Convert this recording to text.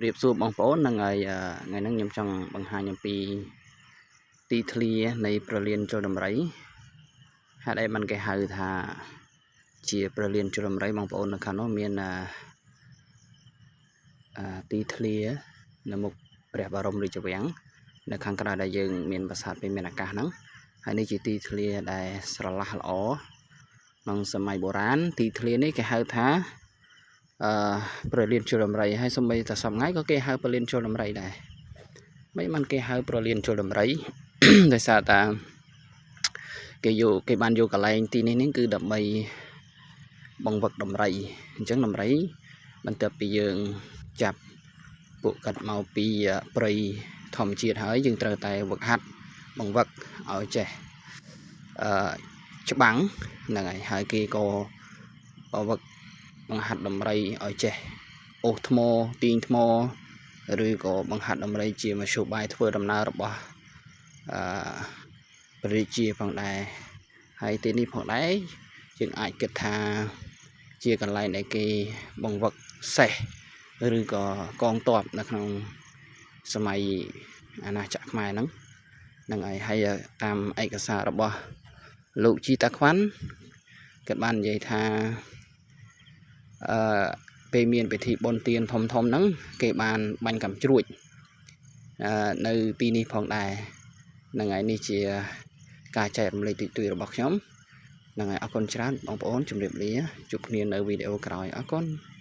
រាបសួរបងប្អូនហ្នឹងហើយថ្ងៃហ្នឹងខ្ញុំចង់បង្ហាញអំពីទីធ្លានៃប្រលានជលដំរីហេតុអីបានគេហៅថាជាប្រលានជលដំរីបងប្អូននៅខាងនោះមានទីធ្លានៅមុខព្រះបរមរាជវាំងនៅខាងក្រៅដែលយើងមានប្រាសាទវិមានអាកាសហ្នឹងហើយនេះជាទីធ្លាដែលស្រឡះល្អក្នុងសម័យបុរាណទីធ្លានេះគេហៅថាអឺប្រលានជលដំរីហើយសូម្បីតែសព្វថ្ងៃក៏គេហៅប្រលានជលដំរីដែរមិនបានគេហៅប្រលានជលដំរី ដោយសារតាគេយកគេបានយកកន្លែងទីនេះនេះគឺដើម្បីបង្វឹកដំរីអញ្ចឹងដំរីបន្ទាប់ពីយើងចាប់ពួកគាត់មកពីព្រៃធម្មជាតិហើយយើងត្រូវតែវឹកហាត់បង្វឹកឲ្យចេះអឺច្បាំងហ្នឹងហើយហើយគេក៏វឹកបង្ហាត់ដំរីឲ្យចេះអូសថ្មទាញថ្មឬក៏បង្ហាត់ដំរីជាមធ្យោបាយធ្វើដំណើររបស់អឺព្រះរាជាផងដែរហើយទីនេះផងដែរយើងអាចគិតថាជាកន្លែងដែលគេបង្វឹកសេះឬក៏កងទ័ពនៅក្នុងសម័យអាណាចក្រខ្មែរហ្នឹងហ្នឹងហើយហើយតាមឯកសាររបស់លោកជីតាខ្វាន់គាត់បាននិយាយថាអឺពេលមានពិធីបុណ្យទានធំធំហ្នឹងគេបានបាញ់កាំជ្រួចអឺនៅទីនេះផងដែរហ្នឹងហើយនេះជាការចែករំលែកតិចតួចរបស់ខ្ញុំហ្នឹងហើយអរគុណច្រើនបងប្អូនជម្រាបលាជួបគ្នានៅវីដេអូក្រោយអរគុណ។